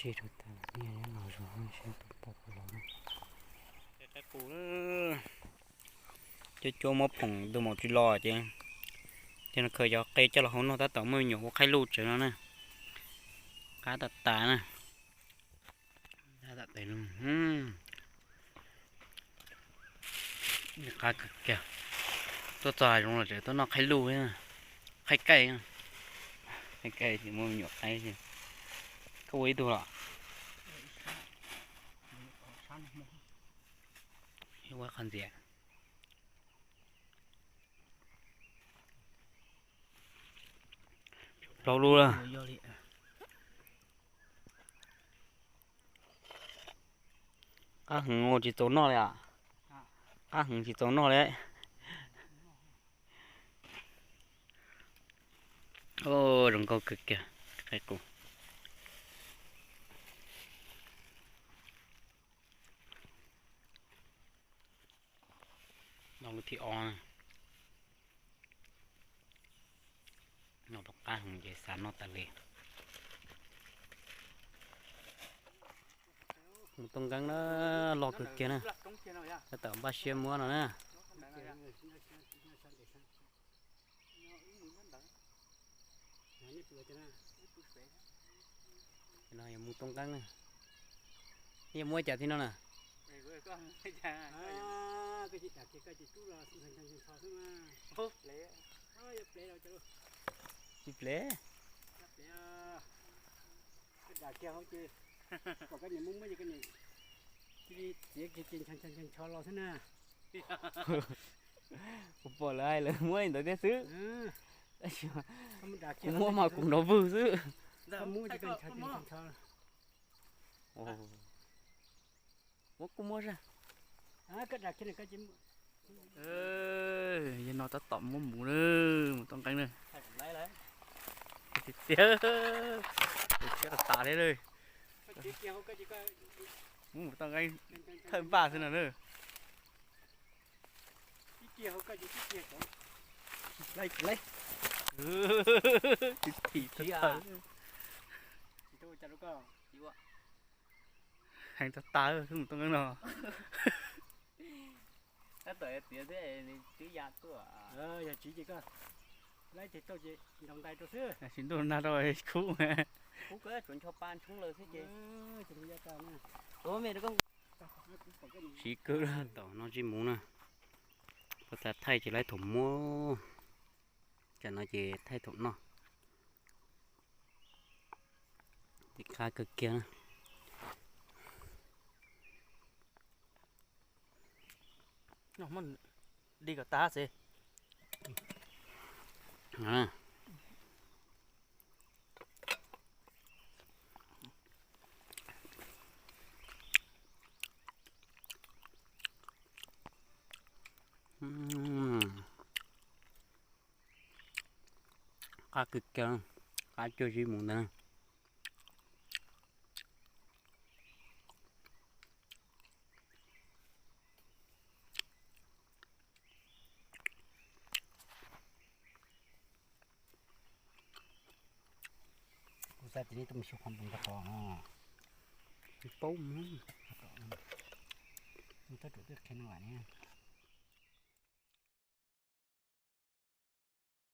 Tseg rau tas, nyob no zoo siab pom pom los na. Qaib qus, cuab cuab muab phoom ntug maum tsis los ces, ces no khaws cov qe coj los hau noj tab tom muaj me nyuam ua qaib luj tsawv no na. Qab tas tas na. Qab tas tas. Qab kawg kiag. Tuaj txog hav zoov los tseem tuaj noj qaib luj, qaib kaij. Qaib kaij tsis muaj me nyuam qaib. Koj ua ib tug los? Ua qhov ntxias. Plaub lub lawm. Qab heev ua tsis txaus noj li as. Qab heev tsis txaus noj li. Zoo nkauj kawg kiag, qaib qus. Noj lub thib ob na. Noj rau qab heev ces xav noj tas li. Mus tooj nqeeb na, loj kawg kiag na. Tab tom npaj siab muab no na. No yog mus tooj nqeeb na. Yog muab cas tib no na? Tsis plev. Koj dam kiag hauv ces, kom koj niam muab muab ces koj niam cia li txiav kiag ces ncho ncho ncho los xwb na. Kuv pom lawv hais lawv muab li ntawd thiab xwb. Kuv muab mas kuv nrov vwg xwb. Muab kuj muab zaj. Yog no tab tom muab mus na, mus tooj nqeeb na. Tiag tiag, tas li. Muab mus tooj nqeeb thawj npaj xwb no na. Tib thim thawj. Heev tas tas xwb mus tooj nqeeb no. Tab tom txiav xwb twb ya tuaj. Yog tsis ces koj laib tes tauj ces ntaus ntais rau xwb. Sim ntuj nag rau khub. Khub kawg tsuas ncho pa ntshoob lawm xwb ces. Siv kawg. Tom no tsis mus na. Puas tas thaij ces laib thaum muab. Tsam no ces thaij thaum noj. Ces qab kawg kiag na. Di kom tag xwb. Qab kawg kiag, qab cuag zib mus ntag. Kuv xav tias nej tuaj mus xyuas qhov npus ntag qhov no. Paub mus. Thaj ruam twb qhia no lawm ne.